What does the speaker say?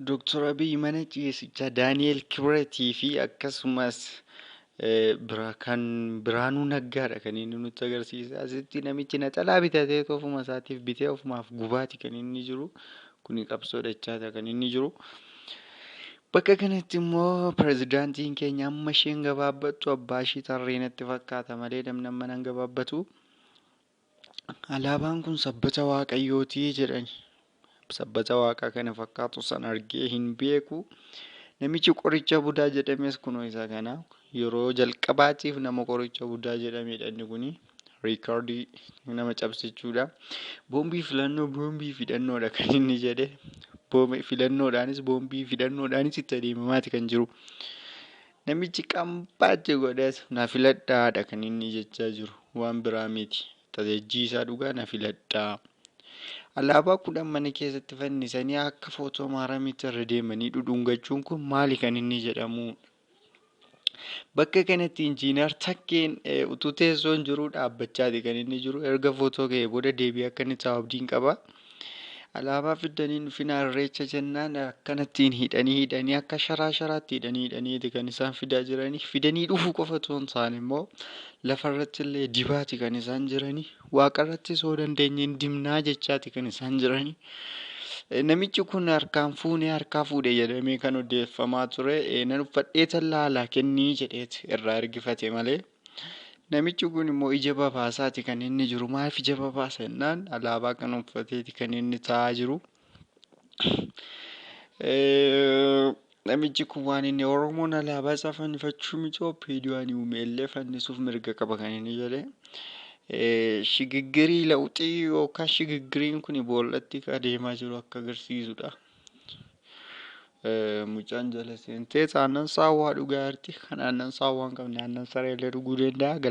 Dooktar Abiy mana ciisichaa Daani'el Kibiretii fi akkasumas kan Biraanuu Naggaadha kan inni nutti agarsiise. Asitti namichi naxalaa bitatee ofuma isaatiif bitee ofumaaf gubaati kan inni jiru. Kuni qabsoodha jechaadha kan inni jiru. Bakka kanatti immoo pirezidaantiin keenya amma isheen gabaabbattu abbaa ishii tarree natti fakkaata malee namni amma nan gabaabbatu. Alaabaan kun sabbata waaqayyootii jedhani. Sabbata waaqaa kana fakkaatu san argee hin beeku. Namichi qoricha budaa jedhames kunoo isa kana. Yeroo jalqabaatiif nama qoricha budaa jedhamedha inni kuni. Riikardii nama cabsichuudha. Boombii filannoo boombii fidhannoodha kan inni jedhe. Filannoodhaanis boombii fidhannoodhaanis itti adeemamaati kan jiru. Namichi qambaachi godhees na filadhaadha kan inni jechaa jiru. Waan biraa miti. Tajajjii isaa dhugaa na filadhaa. Alaabaa 10 mana keessatti fannisanii akka footoo maaramiitti irra deemanii dhudhungachuun kun maali kan inni jedhamu? Bakka kanatti injiinar Takkeen utuu teessoon jiruu dhaabbachaati kan inni jiru. Erga footoo ka'ee booda deebi'ee akka inni taa'u abdiin qaba. Alaabaa fiddanii dhufinaa irreecha jennaan akkanattiin hidhanii hidhanii akka sharaa sharaatti hidhanii hidhaniiti kan isaan fidaa jiranii. Fidanii dhufuu qofa otoo hin taane immoo lafarratti illee dibaati kan isaan jiranii. Waaqarrattis hoo dandeenye hin dibnaa jechaati kan isaan jiranii. Namichi kun harkaan fuunee harkaa fuudhe jedhamee kan odeeffamaa ture. Nan uffadhee tallaalaa kennii jedheeti irraa ergifate malee. Namichi kun immoo ija babaasaati kan inni jiru. Maaliif ija babaasa jennaan alaabaa kan uffateeti kan inni taa'aa jiru. Namichi kun waan inni Oromoon alaabaa isaa fannifachuu miti OPDO'n uume illee fannisuuf mirga qaba kan inni jedhe. Shigiggirii lawxii yookaan shigiggiriin kun boollatti adeemaa jiru akka agarsiisudha. Mucaan jala seentee aannan saawwaa dhugaa jirti. Kan aannan saawwaa hin qabne aannan saree illee dhuguu danda'a.